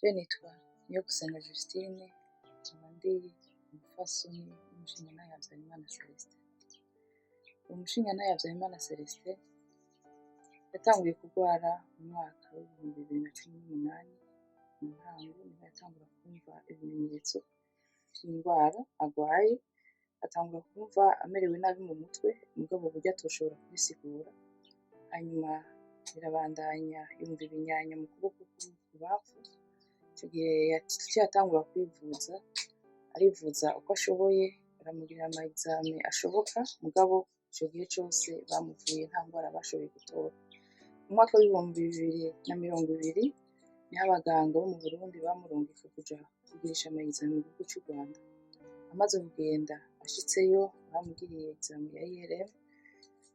Je nitwa Niyogusenga Justine, nkaba ndi umupfasoni w'umushingantahe Habyarimana Celestin. Uwo mushingantahe Habyarimana Celestin yatanguye kurwara mu mwaka w'2018 mu ntango niho yatangura kumva ibimenyetso vy'indwara agwaye, atangura kumva amerewe nabi mu mutwe mugabo uburyo atoshobora kubisigura, hanyuma birabandanya yumva ibinyanya mu kuboko kw'ibubamfu. Ico gihe yaciye atangura kwivuza, arivuza uko ashoboye, baramugirira ama examen ashoboka, mugabo ico gihe cose bamuvuye nta ngwara bashoboye gutora. Mu mwaka w'2020 niho abaganga bo mu Burundi bamurungika kuja kugirisha ama examen mu gihugu c'u Rwanda. Amaze kugenda ashitseyo baramugiriye examen ya IRM,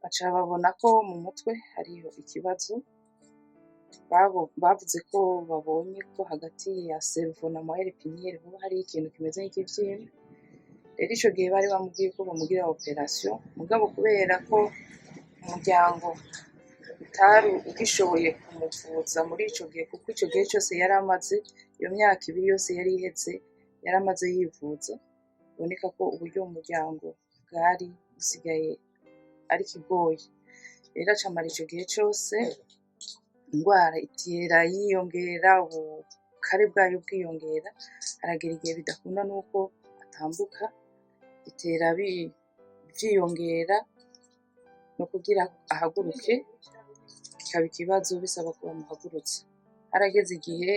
baca babona ko mu mutwe hariho ikibazo. Bavuze ko babonye ko hagati ya cerveau na moelle épinière hoba hariho ikintu kimeze nk'ikivyimba. Rero ico gihe bari bamubwiye ko bamugira operation, mugabo kubera ko umuryango utari ugishoboye kumuvuza muri ico gihe, kuko ico gihe cose yari amaze, iyo myaka ibiri yose yari iheze yari amaze yivuza, biboneka ko uburyo mu muryango bwari busigaye ari ikigoyi. Rero aca amara ico gihe cose, ingwara itera yiyongera, ubukare bwayo bwiyongera, haragera igihe bidakunda nuko atambuka, bitera vyiyongera, no kugira ahaguruke bikaba ikibazo bisaba ko bamuhagurutsa. Harageze igihe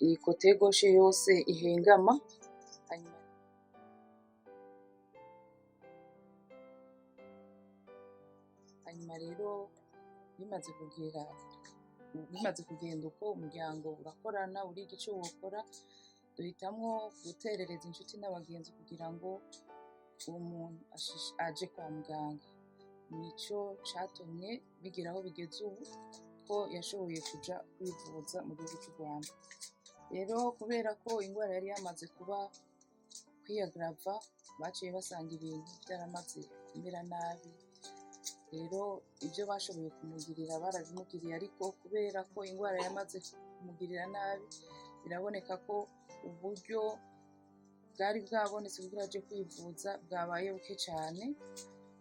iyi côté gauche yose ihengama, hanyuma rero bimaze kugenda uko, umuryango urakorana uriga ico wokora, duhitamwo guterereza inshuti n'abagenzi kugira ngo uwo muntu aje kwa muganga. Nico catumye bigera aho bigeze ubu ko yashoboye kuja kwivuza mu gihugu c'u Rwanda. Rero kubera ko ingwara yari yamaze kuba kwiyagrava, baciye basanga ibintu vyaramaze kumera nabi. Rero ivyo bashoboye kumugirira barabimugiriye, ariko kubera ko ingwara yamaze kumugirira nabi, biraboneka ko uburyo bwari bwabonetse kugira aje kwivuza bwabaye buke cane,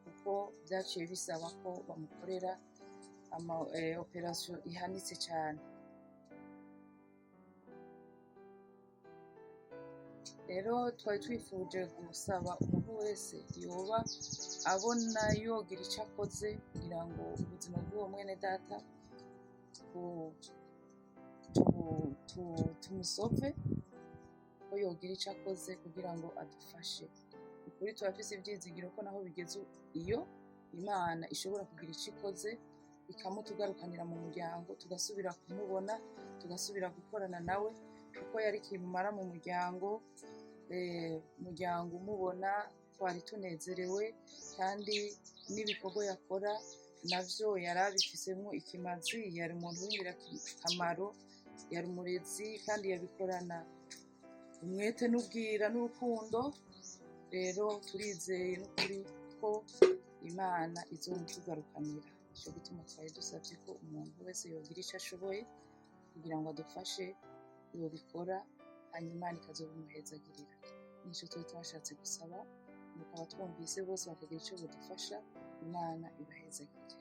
kuko vyaciye bisaba ko bamukorera ama operation ihanitse cane. Rero twari twifuje gusaba umuntu wese yoba abona yogira ico akoze kugira ngo ubuzima bw'uwo mwene data tumusove, ko yogira ico akoze kugira ngo adufashe. Ukuri turafise ivyizigiro ko naho bigeze iyo Imana ishobora kugira ico ikoze ikamutugarukanira mu muryango, tugasubira kumubona, tugasubira gukorana nawe, kuko yari kimara mu muryango, umuryango umubona twari tunezerewe, kandi n'ibikorwa yakora navyo yarabifisemo ikimazi, yari umuntu w'ingirakamaro, yari umurezi kandi yabikorana umwete n'ubwira n'urukundo. Rero turizeye n'ukuri ko Imana izomutugarukanira. Nico gituma twari dusavye ko umuntu wese yogira ico ashoboye kugira ngo adufashe, yobikora, hanyuma Imana ikazobimuhezagirira. Nico twari twashatse gusaba, mukaba twumvise bose bakagira ico bodufasha, Imana ibahezagire.